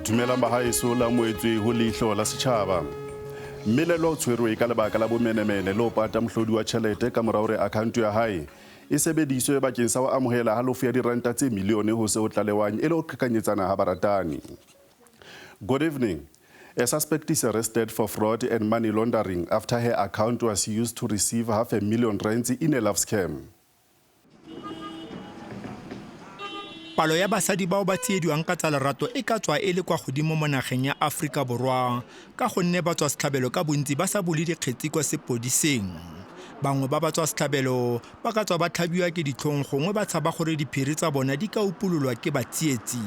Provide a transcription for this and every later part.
Dumelang bahaeso la moetswe ho leihlo la setjhaba. Mmelelo o tshwerwe ka lebaka la bomenemene le ho pata mohlodi wa tjhelete ka mora hore akhaonto ya hae e sebediswe bakeng sa ho amohela halofo ya diranta tse milione ho se ho tlalewang e le ho qhekanyetsana ha baratani. Good evening. A suspect is arrested for fraud and money laundering after her account was used to receive half a million rands in a love scam. Palo ya basadi bao ba tsiediwang ka tsa lerato e ka tswa e le kwa godimo mo nageng ya Aforika Borwa ka gonne batswasetlhabelo ka bontsi ba sa bule dikgetsi kwa sepodiseng. Bangwe ba batswasetlhabelo ba ka tswa ba tlhabiwa ke ditlhong gongwe ba tshaba gore diphiri tsa bona di ka upololwa ke batsietsi.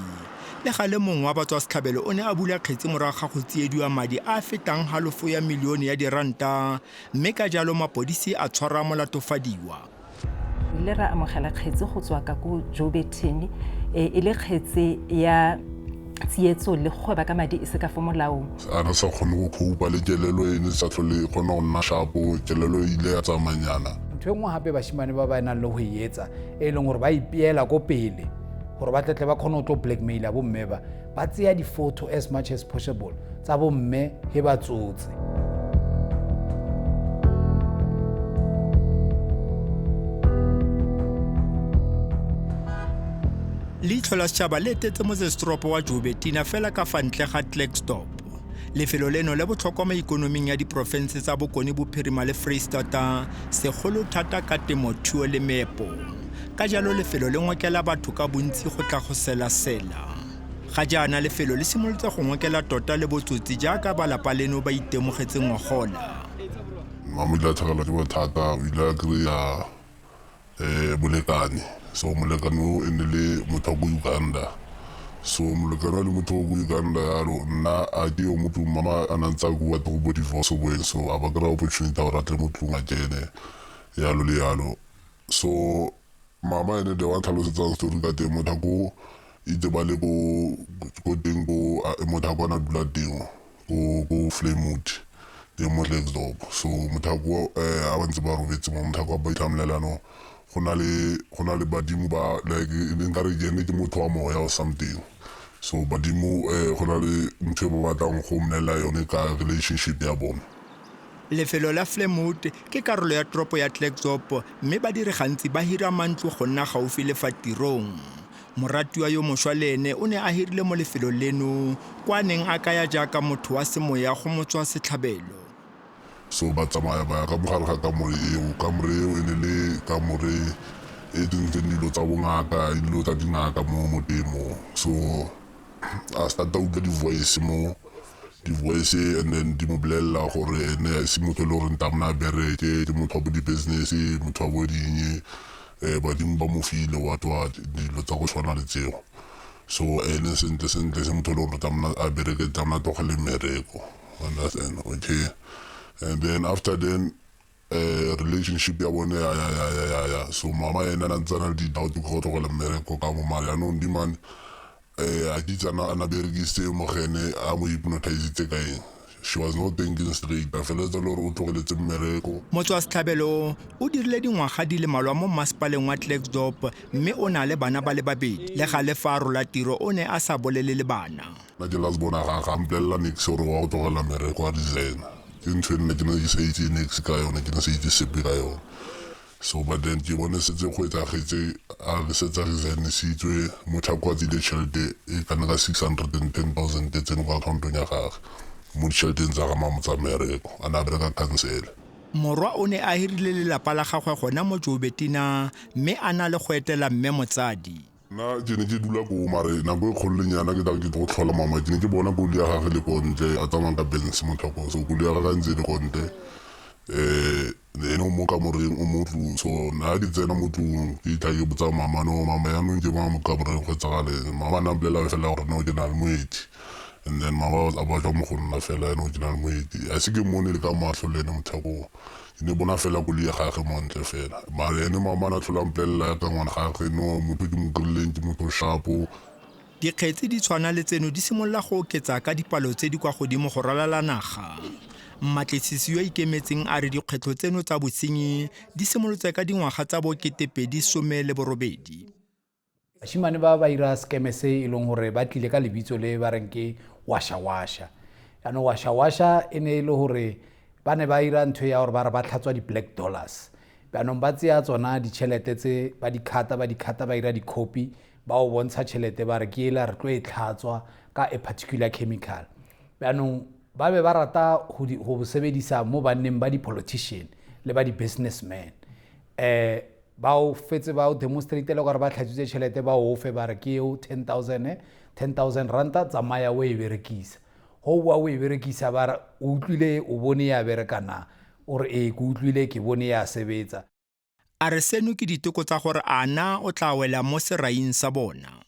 Le gale mongwe wa batswasetlhabelo o ne a bula kgetsi morago ga go tsiediwa madi a a fetang halofo ya milione ya diranta mme ka jalo mapodisi a tshwara molatofadiwa. Re ile ra amogela kgetse go tswa ka ko Jouberton e le kgetse ya tsietso le go gweba ka madi e se ka fo molaong. A re sa kgone go copa le kelelo e ne sa tlhole e kgona go nna shapo, kelelo e ile ya tsamayanyana. Ntho e nngwe gape bashimane ba ba nang le go e etsa e leng gore ba ipeela ko pele gore ba tletle ba kgone go tlo blackmaila bomme ba ba tseya di-photo as much as possible tsa bomme he ba tsotse. Leitlho la setšhaba le etetse motsesetoropo wa Joubertina fela ka fa ntle ga Klerksdorp. Lefelo leno le botlhokwa mo ikonoming ya diporofense tsa Bokone Bophirima le Freistata, segolo thata ka temothuo le meepo. Ka jalo lefelo le ngokela batho ka bontsi go tla go selasela. Ga jaana lefelo le simolotse go ngokela tota le botsotsi jaaka ba lapa leno ba itemogetse ngogola. Mama o ile a tlhagelwa ke bothata, o ile a kry-a molekane. So molekane o e ne le motho wa ko Uganda. So molekane o le motho wa ko Uganda yalo, nna a ke yo mo tlung, mama a na ntse a bua go bo divorce bo eng, so a ba kry-a opportunity ya gore a tle mo tlung a kene yalo le yalo. So mama ene the wa ntlhalosetsang story ka teng, motho ko itse ba le ko teng ko motho a kwana dula teng ko Flamewood teng mo Klerksdorp. So motho ko a ba ntse ba robetse mo, motho ko ba itlhamelela no go na le badimo ba like nkare ene ke motho wa moya or something. So badimo go na le ntho e ba batlang go mmolelela yone ka relationship ya bone. Lefelo la Flemout ke karolo ya toropo ya Klerksdorp mme badiri gantsi ba hira mantlo go nna gaufi le fa tirong. Moratiwa yo mošwa le ene o ne a hirile mo lefelong leno kwa a neng a kaya jaaka motho wa semoya go motswa setlhabelo. So ba tsamaya ba ya ka mogare ga kamore eo. Kamore eo e ne le kamore e tsentseng dilo tsa bongaka, dilo tsa dingaka mo teng mo. So a start-a utlwa di-voice mo, di-voice and then di mo bolelela gore ene se motho e le goreng tlamehile a bereke, ke motho wa bo di-business, motho wa bo ding, badimo ba mo file what what, dilo tsa go tshwana le tseo. So ene sentle sentle se motho e le gore tlamehile a bereke, tlamehile a tlogele mmereko, understand, okay. And then after then relationship ya bone ya ya ya ya ya ya so mama ene a ntse a na le di-doubt go tlogela mmereko ka mo, mare yaanong dimane a ke itse a na berekisitse mogene a mo hypnotisitse ka eng, she was not thinking straight, a feleletsa le gore o tlogeletse mmereko. Motswasetlhabelo o dirile dingwaga di le malwa mo mmasepaleng wa Klerksdorp mme o na le bana ba le babedi. Le gale fa a rola tiro o ne a sa bolelele bana. Nna ke last born ga mpolelela niks gore wa go tlogela mmereko a resign. Ke ntho e nna ke ne ke sa itse niks ka yone, ke ne sa itse sepe ka yone. So but then ke bone setse go etsagetse, a re setse a resign-isitswe, motho a kwa tsile tšhelete e kana ka 610,000 e tsene kwa account-ong ya gage mo ditšheleteng tsa ga mamo tsa mmereko, a ne a bereka council. Morwa o ne a hirile lelapa la gagwe gona mo Joubertina mme a na le go etela mme motsadi. Nna ke ne ke dula koo, mare nako e kgolo le nyana ke tla ke go tlhola mama, ke ne ke bona koloi ya gage le ko ntle, a tsamaya ka Benz motho wa koo. So koloi ya gage a ntse e le ko ntle, ene o mo kamoreng, o mo tlung. So nna ke tsena mo tlung, ke fitlha ke botsa mama, no mama yaanong ke mang mo kamoreng, go etsagala eng? Mama a ne a mpolelela fela gore no ke na le moeti. And then mama a ba tswa mo go nna fela ene o ke na le moeti. A se ke mmone le ka matlho le ene motheko. Ke ne bona fela koloi ya gage mo ntle fela. Mare ene mama na tlhola mpolelela ka ngwana gage no motho ke mo kry-ileng ke motho sharpo. Dikgetsi di tshwana le tseno di simolola go oketsa ka dipalo tse di kwa godimo go ralala naga. Mmatlisisi yo a ikemetseng a re dikgwetlho tseno tsa bosenyi di simolotse ka dingwaga tsa bo 2018. Bashimane ba ba ira scam se e leng gore ba tlile ka lebitso le ba reng ke washa washa. Jaanong washa washa e ne e le gore ba ne ba ira ntho ya gore ba re ba tlhatswa di-black dollars. Jaanong ba tseya tsona ditšhelete tse ba di cut-a ba di cut-a ba ira di-copy ba o bontsha tšhelete ba re ke ela re tlo e tlhatswa ka a particular chemical. Jaanong ba be ba rata go sebedisa mo banneng ba di-politician le ba di-businessman. Ba o fetse ba o demonstrate le gore ba tlhatswitse tšhelete ba o fe ba re ke eo 10,000 10,000 ranta tsamaya o e berekisa. Go boa o e berekisa ba re o utlwile o bone ya bereka na, o re ee ke utlwile ke bone ya sebetsa. A re seno ke diteko tsa gore a na o tla wela mo seraing sa bona.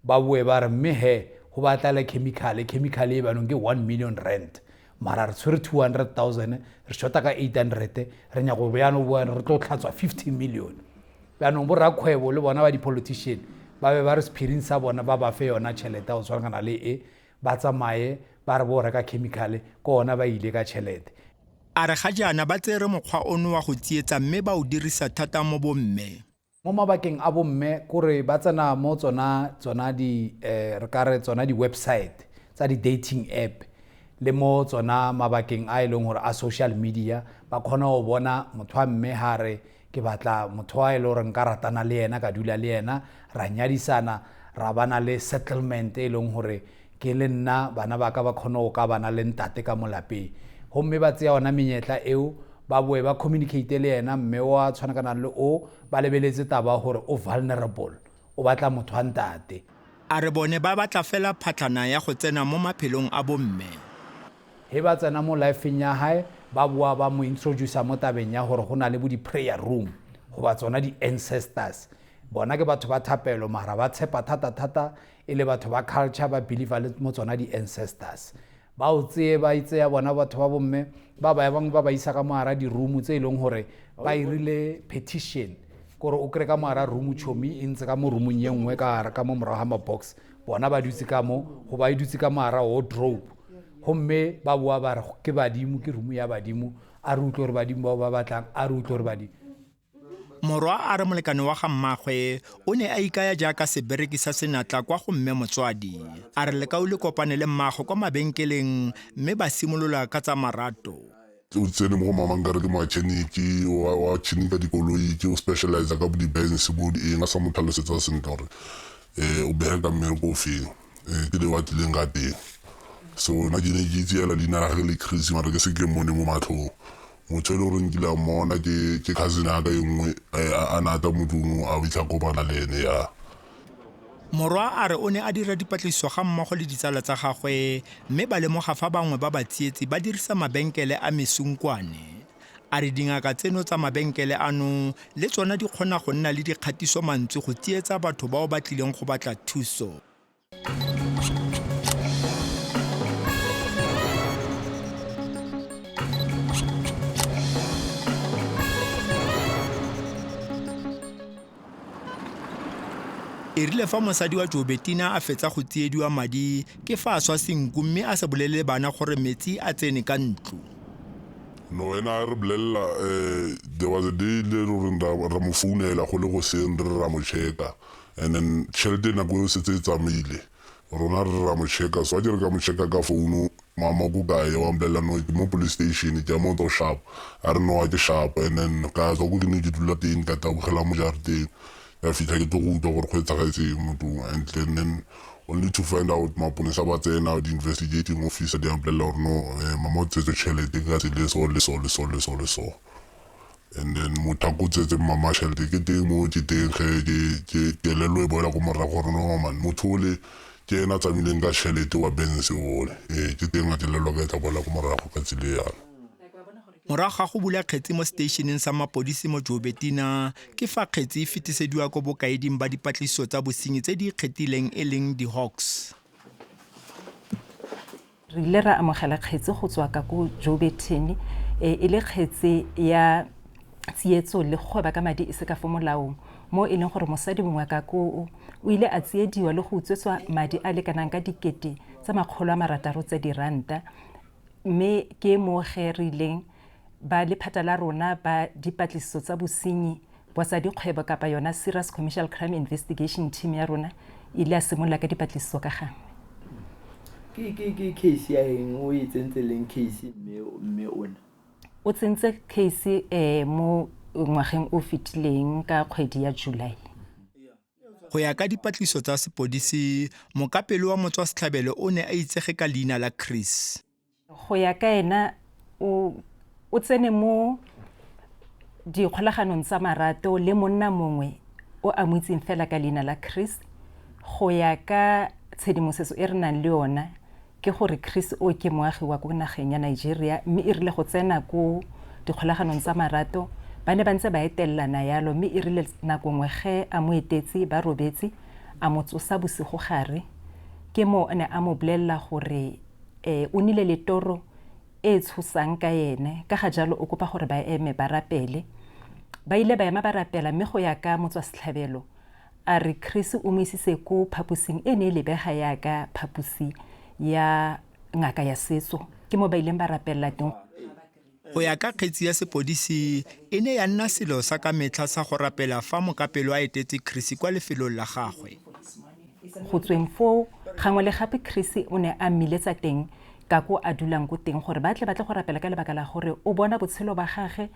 Ba boe ba re mme he go batla le chemical, chemical e banong ke 1 million rand. Mara re tshwere 200,000 re shota ka 800 re nyaka go jaanong boa re tlo tlhatswa 50 million. Jaanong bo rrakgwebo le bona ba di-politician ba be ba re sephiring sa bona ba ba fe yona tšhelete go tshwanana le e ba tsamaye ba re bo reka chemical ke ona ba ile ka tšhelete. A re ga jaana ba tsere mokgwa ono wa go tsietsa mme ba o dirisa thata mo bomme. Mo mabakeng a bomme kore ba tsena mo tsona di re ka re tsona di-website tsa di-dating app le mo tsona mabakeng a e leng gore a social media ba kgona go bona motho wa mme ha re ke batla motho wa e le gore nka ratana le ena ka dula le ena ra nyadisana ra bana le settlement e leng gore ke le nna bana ba ka ba kgone go ka bana le ntate ka mo lapeng. Gomme ba tseya ona menyetla eo ba boe ba communicate le ena mme wa tshwanakana le o ba lebeletse taba gore o vulnerable o batla motho wa ntate. A re bone ba batla fela phatlhana ya go tsena mo maphelong a bomme. He ba tsena mo lifeng ya hae ba boa ba mo introduce mo tabeng ya gore go na le bo di-prayer room goba tsona di-ancestors. Bona ke batho ba thapelo mara ba tshepa thata-thata e le batho ba culture ba believe le mo tsona di-ancestors. Ba o tseye ba itseya bona batho ba bomme ba ba bangwe ba ba isa ka mogara di-room tse e leng gore ba irile petition kore o kry ka mogara room chomi e ntse ka mo roomong ye nngwe ka gare ka mo morago ga ma-box bona ba dutse ka mo goba e dutse ka mogara wardrobe. Gomme ba boa ba re ke badimo ke room ya badimo a re utlwe gore badimo bao ba batlang a re utlwe gore badimo. Morwa a re molekane wa ga mmagwe o ne a ikaya jaaka sebereki sa senatla kwa go mme motswadi. A re lekau le kopane le mmagwe kwa mabenkeleng mme ba simolola ka tsa marato. O tsene mo go mama nkare ke mechanic wa tšhinika dikoloi ke o specialize ka bo di-Benz bo di eng a sa mo tlhalosetsa sentle gore o bereka mmereko o feng ke le wa tlileng ka teng. So nna ke ne ke itse hela leina la gage le Chris mara ke se ke mmone mo matlhong. Motho e le goreng kile a mmona ke cousin ya ka e nngwe a na tla mo tlung a fitlha kopana le ene ya. Morwa a re o ne a dira dipatlisiso ga mmogo le ditsala tsa gagwe mme ba lemoga fa bangwe ba batsietsi ba dirisa mabenkele a mesunkwane. A re dingaka tseno tsa mabenkele ano le tsona di kgona go nna le dikgatiso mantswe go tsietsa batho bao ba tlileng go batla thuso. E rile fa mosadi wa Joubertina a fetsa go tsiediwa madi ke fa a swa senku mme a sa bolelele bana gore metsi a tsene ka ntlo. No ena re bolelela there was a day le goreng ra mo founela go le goseng re ra mo checka and then tšhelete nako eo setse e tsamaile rona re ra mo checka so a ke re ka mo checka ka founu mama ko kae wa mpolelela no ke mo police station ke ya mo to sharp a re no ke sharp and then ka tswa ko ke ne ke dula teng ka tabogela mo jarateng ka fitlha ke tlo go utlwa gore go etsagetseng mo tlong and then only to find out maponesa ba tsena di-investigating officer di a mpolelela gore no mama o tsetse tšhelete ka tsela e so le so le so le so le so and then motho a ko tsetseng mama tšhelete ke teng mo ke teng ge ke kelello e boela ko morago gore no man motho ole ke ena a tsamaileng ka tšhelete wa Benz ole ee ke teng a kelello ka e tla boela ko morago ka tsela e yana. Morago ga go bula kgetsi mo seteišeneng sa mapodisi mo Joubertina ke fa kgetsi e fetisediwa ko bokaeding ba dipatlisiso tsa bosenyi tse di ikgethileng e leng di-Hawks. Re ile ra amogela kgetse go tswa ka ko Jouberton, e le kgetse ya tsietso le go gweba ka madi e se ka fo molaong, mo e leng gore mosadi mongwe ka koo o ile a tsiediwa le go utswetswa madi a lekanang ka 600 tsa diranta. Mme ke mo ge re ileng ba lephata la rona ba dipatlisiso tsa bosenyi bwa tsa dikgwebo kapa yona Serious Commercial Crime Investigation Team ya rona ile ya simolola ka dipatlisiso ka gangwe. Ke case ya eng o e tsentse leng case mme ona? O tsentse case mo ngwageng o fetileng ka kgwedi ya July. Go ya ka dipatlisiso tsa sepodisi, mokapelo wa motswasetlhabelo o ne a itsege ka leina la Chris. Go ya ka ena, o tsene mo dikgolaganong tsa marato le monna mongwe o a mo itseng fela ka leina la Chris. Go ya ka tshedimosetso e re nang le yona ke gore Chris o ke moagi wa ko nageng ya Nigeria, mme e rile go tsena ko dikgolaganong tsa marato ba ne ba ntse ba etelelana yalo, mme e rile nako nngwe ge a mo etetse ba robetse a mo tsosa bosigo gare, ke mo o ne a mo bolelela gore o nile le toro e tshosang ka ene, ka ga jalo o kopa gore ba eme ba rapele. Ba ile ba ema ba rapela, mme go ya ka motswasetlhabelo a re Chris o mo isitse ko phaposing e ne e lebega yaka phaposi ya ngaka ya setso, ke mo ba ileng ba rapelela teng. Go ya ka kgetsi ya sepodisi, e ne ya nna selo sa ka metlha sa go rapela fa mokapelo a etetse Chris kwa lefelong la gagwe. Go tsweng foo gangwe le gape Chris o ne a mmiletsa teng ka ko a dulang ko teng gore ba tle ba tle go rapela, ka lebaka la gore o bona botshelo ba gagwe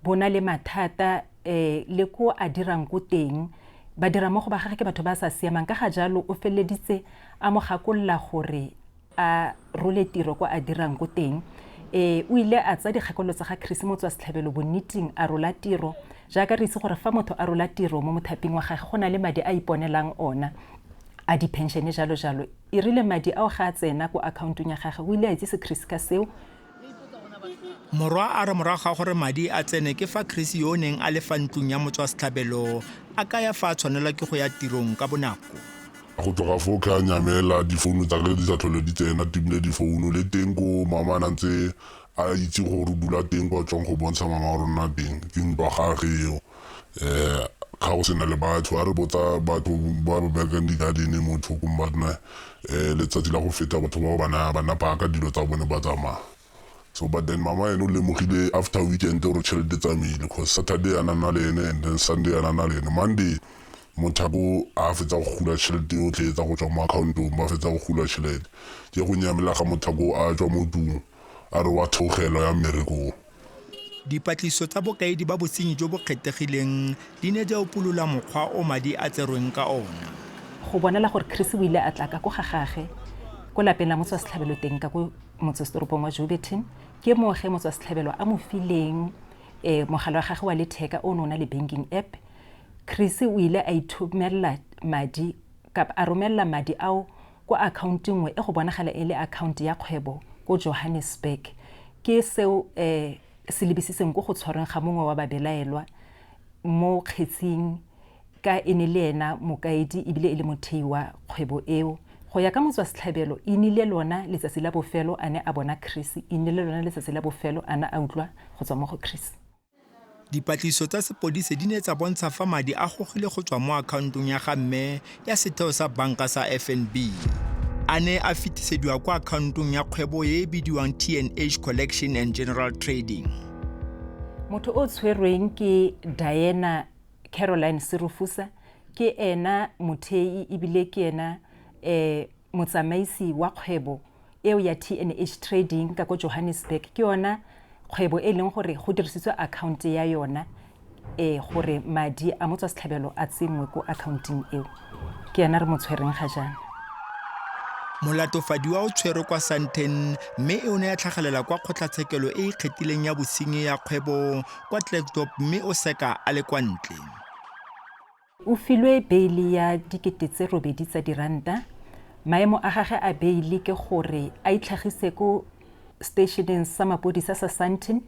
bo na le mathata, le ko a dirang ko teng ba dira mmogo ba gagwe ke batho ba sa siamang, ka ga jalo o feleleditse a mo gakolola gore a role tiro kwa a dirang ko teng. O ile a tsaya dikgakololo tsa ga Chris motswasetlhabelo bonneteng a rola tiro, jaaka re itse gore fa motho a rola tiro mo mothaping wa gagwe go na le madi a iponelang ona a di-pension jalo jalo. E rile madi ao ga a tsena ko accountong ya gagwe o ile a itsise Chris ka seo. Morwa a re morago ga gore madi a tsene ke fa Chris yo o neng a le fa ntlong ya motswasetlhabelo a kaya fa a tshwanelwa ke go ya tirong ka bonako. Go tloga foo ke a nyamela, difounu tsa ke di sa tlhole di tsena, timile difounu le teng ko mama a ntse a itse gore o dula teng kwa tswang go bontsha mama wa rona teng, ke ntwa gage eo. Ga go sena le batho, a re botsa batho ba ba berekang di-garden mo thokong ba rena, letsatsi la go feta batho bao ba na paka dilo tsa bone ba tsamaya. So but then mama ene o lemogile after weekend gore tšhelete tsamaile, cause Saturday a nna le ene and then Sunday a nna le ene. Monday mothako a fetsa go gula tšhelete yotlhe tsa go tswa mo accountong, ba fetsa go gula tšhelete. Ke go nyamela ga mothako a tswa mo tlung a re wa theogela ya mmerekong. Dipatlisiso tsa bokaedi ba bosenyi jo bo kgethegileng di ne di upolola mokgwa o madi a tserweng ka ona. Go bonala gore Chris o ile a tla ka ko ga gagwe ko lapeng la motswasetlhabelo teng ka ko motsesetoropong wa Jouberton, ke mo ge motswasetlhabelo a mo fileng mogala wa gagwe wa letheka o ne o na le banking app. Chris o ile a ithomelela madi kapa a romela madi ao ko account nngwe e go bonagala e le account ya kgwebo ko Johannesburg. Ke seo se lebisitseng ko go tshwarweng ga mongwe wa babelaelwa mo kgetsing, ka e ne le ena mokaedi ebile e le mothei wa kgwebo eo. Go ya ka motswasetlhabelo, e nnile lona letsatsi la bofelo a ne a bona Chris, e nnile lona letsatsi la bofelo a ne a utlwa go tswa mo go Chris. Dipatlisiso tsa sepodisi di ne tsa bontsha fa madi a gogile go tswa mo accountong ya ga mme ya setheo sa banka sa FNB. A ne a fetisediwa kwa accountong ya kgwebo e e bidiwang TNH Collection and General Trading. Motho o tshwerweng ke Diana Caroline Serufusa, ke ena mothei ebile ke ena motsamaisi wa kgwebo eo ya TNH Trading ka ko Johannesburg. Ke yona kgwebo e leng gore go dirisitswe account ya yona gore madi a motswasetlhabelo a tsenngwe ko accounteng eo. Ke ena re mo tshwereng ga jaana. Molatofadiwa o tshwerwe kwa Sandton mme o ne a tlhagelela kwa kgotlatshekelo e e ikgethileng ya bosenyi ya kgwebo kwa Klerksdorp, mme o seka a le kwa ntle. O filwe beili ya 8,000 tsa diranta. Maemo a gagwe a beili ke gore a itlhagise ko stationeng sa mapodisa sa Sandton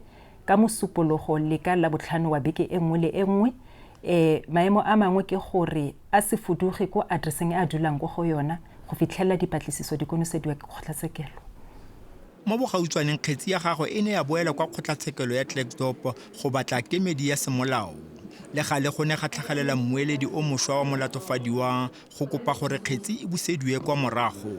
ka mosupologo le ka Labotlhano wa beke e nngwe le e nngwe. Maemo a mangwe ke gore a se fuduge ko addresseng e a dulang ko go yona go fitlhelela dipatlisiso di konosediwa ke kgotlatshekelo. Mo bogautshwaneng kgetsi ya gagwe e ne ya boela kwa kgotlatshekelo ya Klerksdorp go batla kemedi ya semolao. Le gale go ne ga tlhagelela mmueledi o mošwa wa molatofadiwa go kopa gore kgetsi e busediwe kwa morago.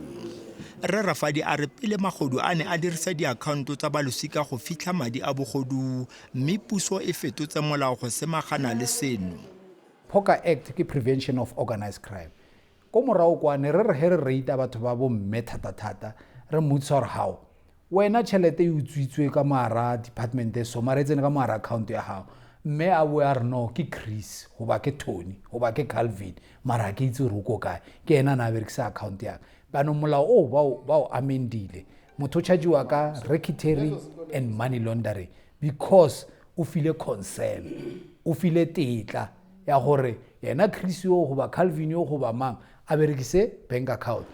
Rre Rafadi a re pele magodu a ne a dirisa diakhaonto tsa balosika go fitlha madi a bogodu mme puso e fetotse molao go semagana le seno. POCA Act ke Prevention of Organised Crime. Ko morago kwa ne re re he re rata batho ba bo mme thata-thata re mmotsisa gore gao wena tšhelete e utswitswe ka moara department e so mara e tsene ka moara account ya gago, mme a boe a re no ke Chris goba ke Tony goba ke Calvin, mara ke itse gore o ko kae, ke ena a ne a berekisa account yaka. Jaanong molao o ba o amendile, motho o chargiwa ka racketeering and money laundering because o file concern, o file tetla ya gore yena Chris yo goba Calvin yo goba mang a berekise bank account.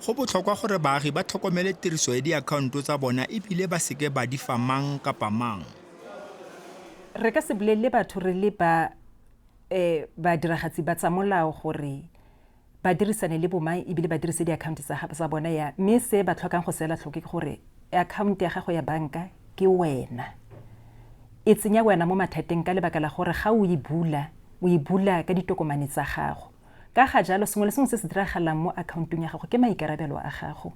Go botlhokwa gore baagi ba tlhokomele tiriso ya diakhaonto tsa bona ebile ba seke ba di fa mang kapa mang. Re ka se bolelele batho re le ba badiragatsi ba tsa molao gore ba dirisane le bomang ebile ba dirise diakhaonto tsa bona ya, mme se ba tlhokang go seela tlhoko ke gore akhaonto ya gago ya banka ke wena. E tsenya wena mo mathateng ka lebaka la gore ga o e bula, o e bula ka ditokomane tsa gago. Ka ga jalo sengwe le sengwe se se diragalang mo akhaontong ya gago ke maikarabelo a gago.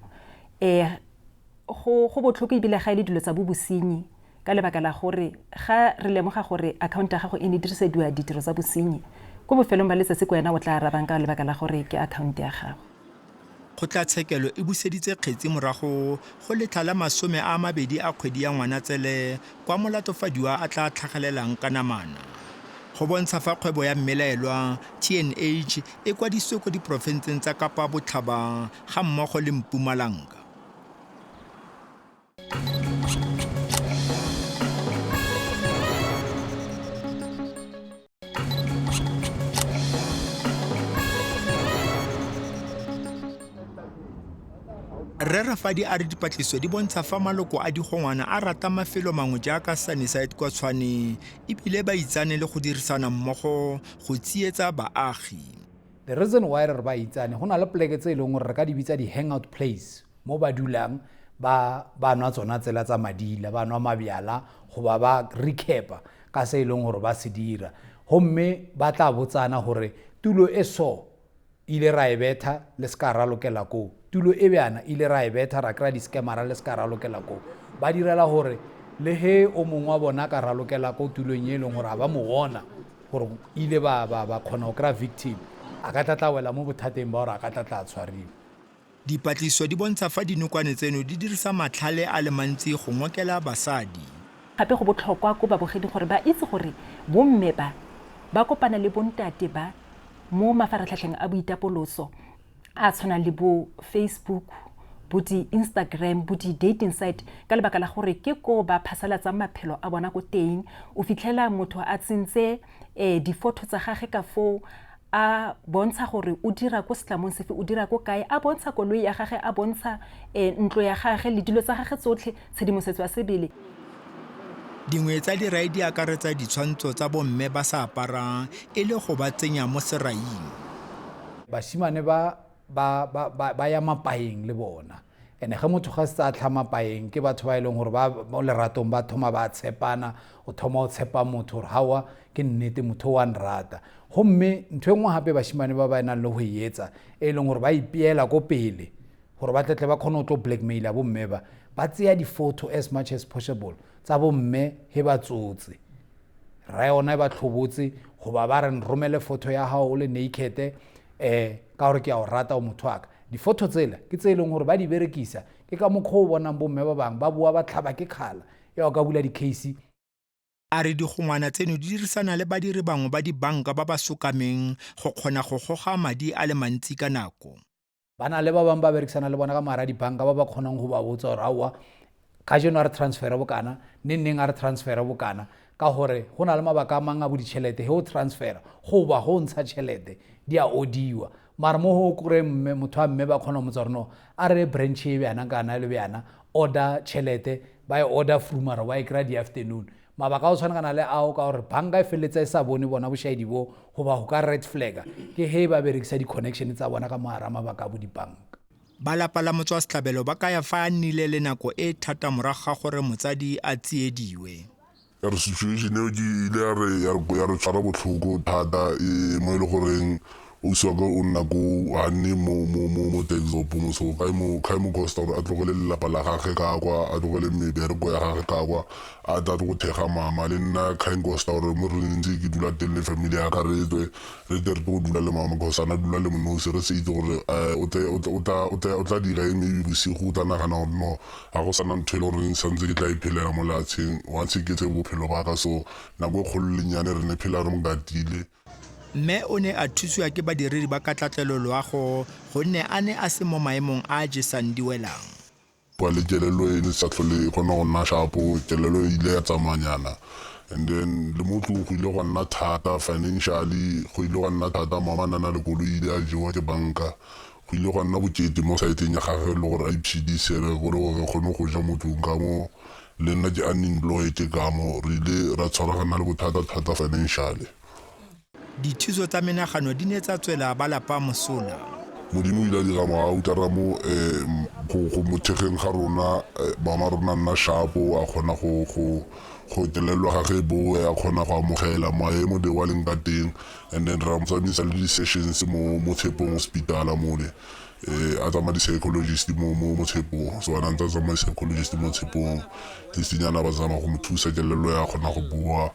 Go botlhoko ebile ga e le dilo tsa bo bosenyi ka lebaka la gore ga re lemoga gore account ya gago e ne dirisediwa ditiro tsa bosenyi, ko bofelong ba letsatsi ko wena o tla arabang ka lebaka la gore ke account ya gago. Kgotlatshekelo e buseditse kgetsi morago go letlha la 20 a kgwedi ya Ngwanatsele kwa molatofadiwa a tla tlhagelelang ka namana. Go bontsha fa kgwebo ya mmelaelwa TNH e kwadisitswe ko diporofenseng tsa Kapa Botlhaba ga mmogo le Mpumalanga. Rre Rafadi a re dipatlisiso di bontsha fa maloko a digongwana a rata mafelo mangwe jaaka Sunnyside kwa Tshwane ebile ba itsane le go dirisana mmogo go tsietsa baagi. The reason why re ba itsane, go na le poleke tse e leng gore re ka di bitsa di-hangout place mo ba dulang ba nwa tsona tsela tsa madila, ba nwa mabjala goba ba recapa ka se e leng gore ba se dira. Gomme ba tla botsana gore tulo e so ile ra e betha le se ka ralokela koo, tulo e bjana ile ra e betha ra kry-a di-scamera le se ka ralokela koo. Ba direla gore le ge o mongwe wa bona ka ralokela ko tulong e leng gore ga ba mo bona gore ile ba kgona go kry-a victim, a ka tla wela mo bothateng ba gore a ka tla tshwariwa. Dipatlisiso di bontsha fa dinokwane tseno di dirisa matlhale a le mantsi go ngokela basadi. Gape go botlhokwa ko babogedi gore ba itse gore bomme ba ba kopana le bontate ba mo mafaratlhatlheng a boitapoloso a tshwanang le bo Facebook, bo di-Instagram, bo di-dating site, ka lebaka la gore ke ko ba phasalatsang maphelo a bona ko teng. O fitlhela motho a tsentse diphoto tsa gagwe ka foo, a bontsha gore o dira ko setlamong sefe, o dira ko kae, a bontsha koloi ya gagwe, a bontsha ntlo ya gagwe le dilo tsa gagwe tsotlhe, tshedimosetso ya sebele. Dingwe tsa dirai di akaretsa ditshwantsho tsa bomme ba sa aparang e le go ba tsenya mo seraing. Basimane ba ya mapaeng le bona. Ene ge motho ga se a tlha mapaeng ke batho ba e leng gore ba mo leratong ba thoma ba tshepana, o thoma o tshepa motho gore hawa ke nnete motho wa nrata. Gomme ntho e nngwe gape bashimane ba ba nang le go e etsa e leng gore ba ipeela ko pele gore ba tletle ba kgone go tlo blackmaila bomme ba, ba tseya di-photo as much as possible tsa bomme he ba tsotse, ra yona e ba tlhobotse goba ba re nromele photo ya gago o le naked ka gore ke a o rata o motho wa ka. Di-photo tsela ke tse e leng gore ba di berekisa, ke ka mokgwa o bonang bomme ba bangwe ba boa ba tlhaba ke kgala ya o ka bula di-case. A re digongwana tseno di dirisana le badiri bangwe ba dibanka ba ba sokameng go kgona go goga madi a le mantsi ka nako. Ba na le ba bangwe ba berekisana le bona ka mara dibanka ba ba kgonang go ba botsa gore aowa kajeno a re transfere bokana, neng neng a re transfere bokana, ka gore go na le mabaka a mang a bo ditšhelete ge o transfera goba go ntsha tšhelete di a odiwa. Mara mo go kry mme motho wa mme ba kgona go motsa gore no a re branch e bjana kana le bjana, order tšhelete, ba e order through mara wa e kry-a di-afternoon. Mabaka a go tshwanakana le ao ka gore banka e feleletsa e sa bone bona bošaedi bo goba go ka red flagga, ke ge ba berekisa di-connection tsa bona ka mogare a mabaka a bo dibanka. Ba lapa la motswasetlhabelo ba kaya fa a nnile le nako e thata morago ga gore motsadi a tsiediwe. Ya re situation eo ke ile ya re ya re tshwara botlhoko thata e mo e le goreng ausi wa ka o nna ko ga nne mo mo mo mo Texop mo so ka mo ka mo costa gore a tlogele lelapa la gagwe ka kwa a tlogele mebereko ya gagwe ka kwa a tla go thega mama le nna ka costa gore mo re ntse ke dula teng le family ya ka re tswe re tle re tlo go dula le mama cause ana dula le monosi re se itse gore o tla dira eng maybe bosigo o tla nagana gore no ga go sana ntho e le goreng santse ke tla iphelela mo lefatsheng once ke tse bophelo ba ka so nako e kgolo le nnyane re ne phela re mo katile. Mme o ne a thusiwa ke badiredi ba katlatlelo loago gonne a ne a se mo maemong a a jesang diwelang. Bua le kelello e ne sa tlhole e kgona go nna sharpo, kelello e ile ya tsamayanyana. And then le mo tlong go ile gwa nna thata financially, go ile gwa nna thata mama a na le koloi ile a jewa ke banka. Go ile gwa nna bokete mo side-eng ya gagwe le gore a iphedise re gore re kgone go ja mo tlong ka mo le nna ke unemployed ka mo re ile ra tshwaragana le bothata thata financially. Dithuso tsa menagano di ne tsa tswela ba lapa mosola. Modimo o ile a dira mogau ka mo go mo thegeng ga rona mama rona nna sharpo a kgona go go go kelellwa ga ge boe a kgona go amogela maemo de wa leng ka teng and then ra mo tsamaisa le di-sessions mo mo Tshepong hospital mole a tsamaya di-psychologist mo mo mo Tshepong so a ntse a tsamaya di-psychologist mo Tshepong lesenyana ba tsamaya go mo thusa kelello ya kgona go bua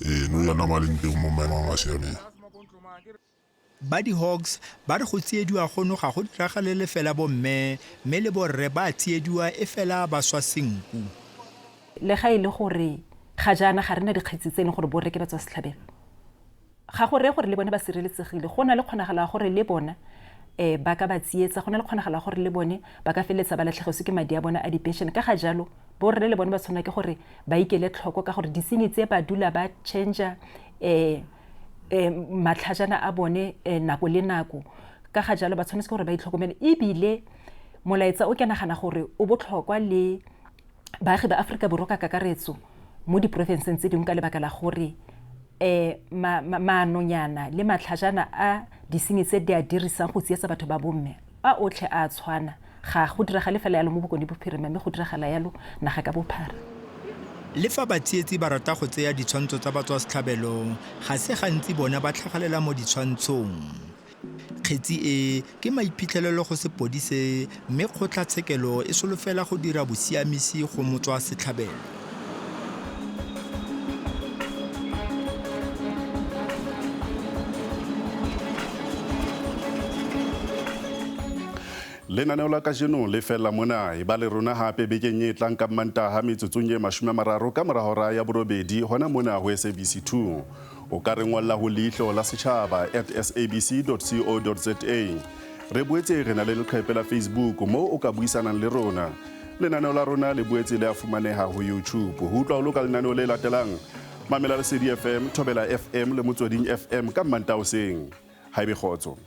no yana ma leng teng mo maemong a siameng. Ba di-Hawks ba re go tsiediwa gono ga go diragalele fela bomme mme le borre ba tsiediwa e fela ba swa senku. Le ga e le gore ga jaana ga rena dikgetsi tse e leng gore borre ke batswa setlhabelo, ga go reye gore le bone ba sireletsegile. Go na le kgonagalo ya gore le bona ba ka ba tsietsa, go na le kgonagalo ya gore le bone ba ka feleletsa ba latlhegetswe ke madi a bona a di-pension. Ka ga jalo borre le bone ba tshwanela ke gore ba ikele tlhoko ka gore disenyi tse ba dula ba changer matlhajana a bone nako le nako. Ka ga jalo ba tshwanetse gore ba itlhokomele. Ebile molaetsa o ke nagana gore o botlhokwa le baagi ba Aforika Borwa ka kakaretso mo diporofenseng tse dingwe ka lebaka la gore maanonyana le matlhajana a disenyi tse di a dirisang go tsietsa batho ba bomme a otlhe a tshwana. Ga go diragale fela yalo mo Bokone Bophirima mme go diragala yalo naga ka bophara. Le fa batsietsi ba rata go tseya ditshwantsho tsa batswasetlhabelo, ga se gantsi bona ba tlhagelela mo ditshwantshong. Kgetsi e ke maiphitlhelelo go sepodise mme kgotlatshekelo e solofela go dira bosiamisi go motswasetlhabelo. Lenaneo la kajeno le fella mona e ba le rona hape bekeng e tlang ka Mantaha metsotsong e 30 ka mora hora ya 8 hona mona ho SABC 2. O ka re ngolla ho leihlo la setjhaba @sabc.co.za. Re boetse re na le leqephe la Facebook moo o ka buisanang le rona. Lenaneo la rona le boetse le a fumaneha ho YouTube. Ho utlwa o loka lenaneo le latelang, mamela Lesedi FM, Thobela FM le Motsweding FM ka Mantaha hoseng. Haebe kgotso.